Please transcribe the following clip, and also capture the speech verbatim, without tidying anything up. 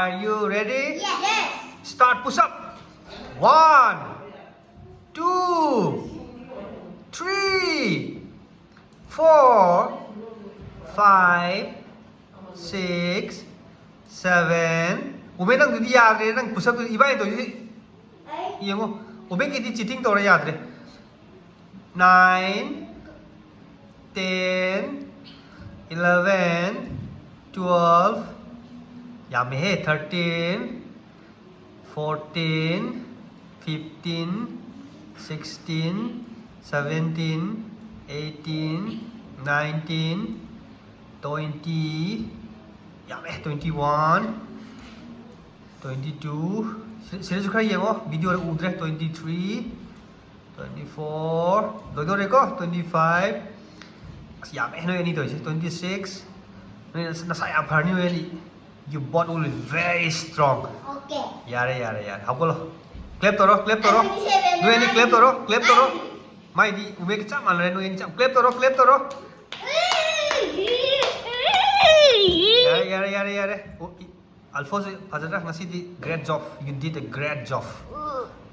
Are you ready? Yes. Start push up. One, two, three, four, five, six, seven. ꯎꯃꯦ, ꯅꯪꯗꯨꯗꯤ ꯌꯥꯗ꯭ꯔꯦ, ꯅꯪ push up ꯇꯨꯗꯤ ꯏꯕꯥꯅꯤ ꯇꯧꯔꯤꯁꯤ ꯌꯦꯡꯉꯣ꯫ ꯎꯃꯦꯒꯤꯗꯤ cheating ꯇꯧꯔ ꯌꯥꯗ꯭ꯔꯦ꯫ Nine, ten, eleven, twelve, ꯌꯥꯝꯃꯦꯍꯦ꯫ Thirteen, fourteen, fifteen, sixteen, seventeen, eighteen, nineteen, twenty, ꯌꯥꯝꯃꯦ꯫ Twenty one, twenty two, ꯁꯤꯗꯁꯨ ꯈꯔ ꯌꯦꯡꯉꯣ, video ꯗ ꯎꯗ꯭ꯔꯦ꯫ Twenty three, twenty four, ꯂꯣꯏꯗꯣꯔꯦꯀꯣ꯫ Twenty five, ꯑꯁ, ꯌꯥꯝꯃꯦ ꯅꯣꯏ ꯑꯅꯤ ꯇꯧꯔꯤꯁꯦ꯫ Twenty six, ꯅꯣꯏ ꯅꯁꯥ ꯌꯥꯝ ꯐꯔꯅꯤ ꯅꯣꯏ ꯑꯅꯤ꯫ You both will be very strong. Okay. ꯌꯥꯔꯦ, ꯌꯥꯔꯦ, ꯌꯥꯔꯦ, ꯍꯧꯒꯠꯂꯣ꯫ Clap ꯇꯧꯔꯣ, clap ꯇꯧꯔꯣ꯫ Twenty seven. ꯅꯣꯏ ꯑꯅꯤ clap ꯇꯧꯔꯣ, clap ꯇꯧꯔꯣ꯫ ꯃꯥꯏꯗꯤ ꯎꯃꯦꯒ ꯆꯞ ꯃꯥꯟꯅꯔꯦ꯫ ꯅꯣꯏ ꯑꯅꯤ ꯆꯞ, clap ꯇꯧꯔꯣ, clap ꯇꯧꯔꯣ꯫ ꯌꯥꯔꯦ, ꯌꯥꯔꯦ, ꯌꯥꯔꯦ, ꯌꯥꯔꯦ꯫ ꯑꯣ, ꯏ-, ꯑꯜꯐꯣꯟꯁꯣ ꯐꯖꯅ ꯉꯁꯤꯗꯤ great job, you did a great job꯫